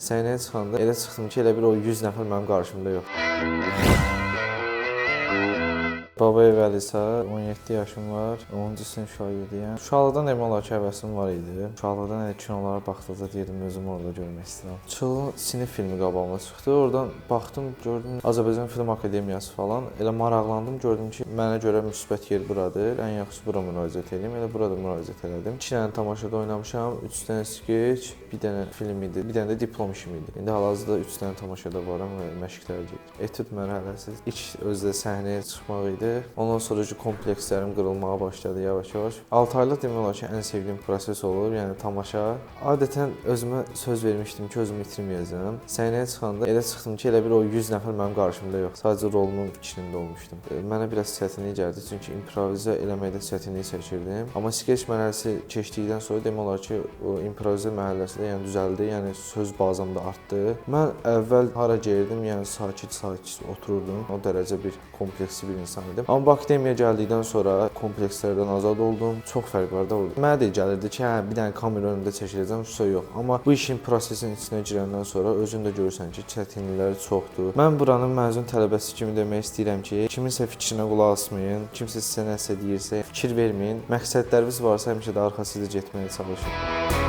Səhnəyə çıxanda elə çıxdım ki, elə bil o 100 nəfər mənim qarşımda yox. Babayev Əlisa, 17 yaşım var, 10-cu sinif şagirdiyəm. Uşaqlıqdan demək olar ki, həvəsim var idi. Uşaqlıqdan elə kinolara baxdıqda deyirdim, özümü orada görmək istəyirəm. Çılğın sinif filmi qabağıma çıxdı. Oradan baxdım, gördüm Azərbaycan Film Akademiyası falan. Elə maraqlandım, gördüm ki, mənə görə müsbət yer buradır. Ən yaxşısı bura müraciət edeyim. Elə burada müraciət elədim. 2 dənə tamaşada oynamışam, 3 dənə skeç, bir dənə film idi, bir dənə də diplom işim idi. İndi hal-hazırda 3 dənə tamaşada varam və məşqlər gedir. Etüd mərhələsi ilk özdə səhnəyə çıxmaq idi. Ondan sonra komplekslərim qırılmağa başladı yavaş-yavaş. 6 aylıq demək olar ki, ən sevdiyim proses olur, yəni tamaşa. Adətən özümə söz vermişdim ki, özümü itirməyəcəm. Səhnəyə çıxanda elə çıxdım ki, elə bil o 100 nəfər mənim qarşımda yox. Sadəcə rolumun fikrində olmuşdum. Mənə biraz çətinlik gəldi, çünki improvizə eləməkdə çətinlik çəkirdim. Amma skeç mərhələsi keçdikdən sonra demək olar ki, o improvizə mərhələsi də yəni düzəldi, yəni söz bazam da artdı. Mən əvvəl hara gəlirdim, yəni sakit-sakit otururdum. O dərəcə bir kompleksli bir insan idim. Amma bu akademiyaya gəldikdən sonra komplekslərdən azad oldum. Çox fərq var da orada. Mənə də gəlirdi ki, hə, bir dənə kamera önündə çəkiləcəm, yoxsa yox. Amma bu işin prosesin içinə girəndən sonra özün də görürsən ki, çətinlikləri çoxdur. Mən buranın məzun tələbəsi kimi demək istəyirəm ki, kiminsə fikrinə qulaq asmayın, kimsə sizə nəsə deyirsə, fikir verməyin. Məqsədləriniz varsa həmişə də arxasınca getməyə çalışın.